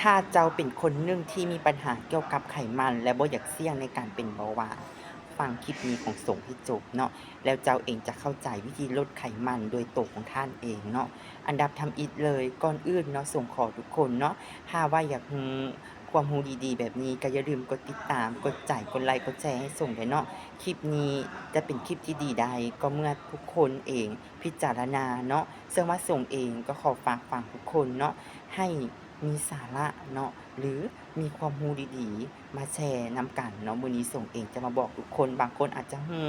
ຖ້າເຈົ້າເປັນຄົນໜຶ່ງທີ່ມີບັນຫາກ່ຽວກັບໄຂມັນ ແລະ ບໍ່ຢາກສ່ຽງໃນການເປັນເບົາຫວານ, ຟັງຄລິບນີ້ຂອງສົງໃຫ້ຈົບເນາະ, ແລ້ວເຈົ້າເອງຈະເຂົ້າໃຈວິທີລົດໄຂມັນໂດຍໂຕຂອງທ່ານເອງເນາະ. ອັນດັບທຳອິດເລີຍ, ກ່ອນອື່ນເນາະ, ສົງຂໍທຸກຄົນເນາະ, ຖ້າວ່າຢາກຮູ້ຄວາມຮູ້ດີໆແບບນີ້, ກໍຢ່າລືມກົດຕິດຕາມ, ກົດໃຈ, ກົດໄລ, ກົດແຊໃຫ້ສົງແດ່ເນາະ. ຄລິບນີ້ຈະເປັນຄລິບທີ່ດີໄດ້ ກໍເມື່ອທຸກຄົນເອງພິຈາລະນາເນາະ. ເຊິ່ງວ່າສົງເອງກໍຂໍຝາກຝັງທຸກຄົນເນາະ, ໃຫ້ ມີສາລະເນາະ ຫຼື ມີຄວາມຮູ້ດີໆມາແຊນຳກັນເນາະ. ມື້ນີ້ສົງເອງຈະມາບອກທຸກຄົນ, ບາງຄົນອາດຈະຮູ້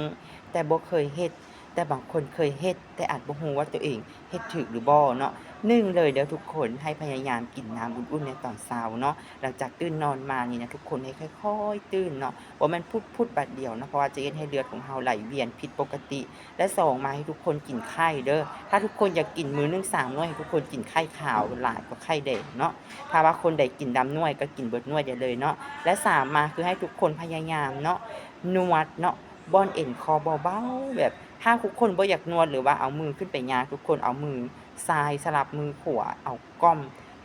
ແຕ່ບໍ່ເຄີຍເຮັດ, ແຕ່ບາງຄົນເຄີຍເຮັດ ແຕ່ອາດບໍ່ຮູ້ວ່າຕົວເອງເຮັດຖືກຫຼືບໍ່ເນາະ. ໜຶ່ງເລີຍເດີທຸກຄົນ, ໃຫ້ພະຍາຍາມກິນນ້ຳອຸ່ນໆໃນຕອນເຊົ້າເນາະ. ຫຼັງຈາກຕື່ນນອນມານີ້ນະ ທຸກຄົນໃຫ້ຄ່ອຍໆຕື່ນເນາະ, ບໍ່ແມ່ນພຸດໆບາດດຽວເນາະ, ເພາະວ່າຈະເຮັດໃຫ້ເລືອດຂອງເຮົາໄຫຼວຽນຜິດປົກກະຕິ. ແລະ ສອງ ມາໃຫ້ທຸກຄົນກິນໄຂ່ເດີ. ຖ້າທຸກຄົນຢາກກິນມື້ໜຶ່ງສາມໜ່ວຍ, ໃຫ້ທຸກຄົນກິນໄຂ່ຂາວຫຼາຍກວ່າໄຂ່ແດງເນາະ. ຖ້າວ່າຄົນໃດກິນດຳໜ່ວຍ ກໍກິນເບິດໜ່ວຍໄດ້ເລີຍເນາະ. ແລະ ສາມ ມາ ຄືໃຫ້ທຸກຄົນພະຍາຍາມເນາະ, ນວດເນາະ ບ່ອນເອັນຄໍເບົາໆ ແບບ ຖ້າທຸກຄົນບໍ່ຢາກນວດ ຫຼືວ່າເອົາມືຂຶ້ນໄປຍາກ, ທຸກຄົນເອົາມືຊ້າຍສະຫຼັບມືຂວາ, ເອົາກ້ອມ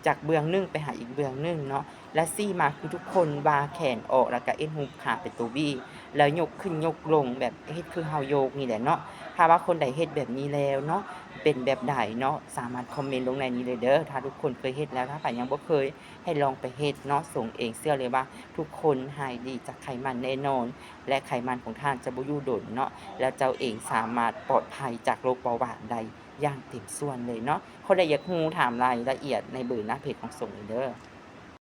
ຈາກເບື້ອງໜຶ່ງໄປຫາອີກເບື້ອງໜຶ່ງເນາະ. ແລະ ສີ່ ມາ ຄືທຸກຄົນວາແຂນອອກ ແລ້ວກໍເອັນຮູບຂາເປັນຕົວ V ແລ້ວຍົກຂຶ້ນຍົກລົງ ແບບເຮັດຄືເຮົາໂຍກນີ້ແຫຼະເນາະ. ຖ້າວ່າຄົນໃດເຮັດແບບນີ້ແລ້ວເນາະ ເປັນແບບໃດເນາະ ສາມາດຄອມເມັນລົງໃນນີ້ເລີຍເດີ ຖ້າທຸກຄົນເຄີຍເຮັດແລ້ວ. ຖ້າໃຜຍັງບໍ່ເຄີຍ ໃຫ້ລອງໄປເຮັດເນາະ. ສົງເອງເຊື່ອເລີຍວ່າທຸກຄົນຫາຍດີຈາກໄຂມັນແນ່ນອນ ແລະ ໄຂມັນຂອງທ່ານຈະບໍ່ຢູ່ດົນເນາະ ແລ້ວເຈົ້າເອງສາມາດປອດໄພຈາກໂລກເບົາຫວານໄດ້ຢ່າງເຕັມສ່ວນເລີຍເນາະ. ຄົນໃດຢາກຮູ້ ຖາມລາຍລະອຽດໃນເບີໜ້າເພຈຂອງສົງເລີຍເດີ.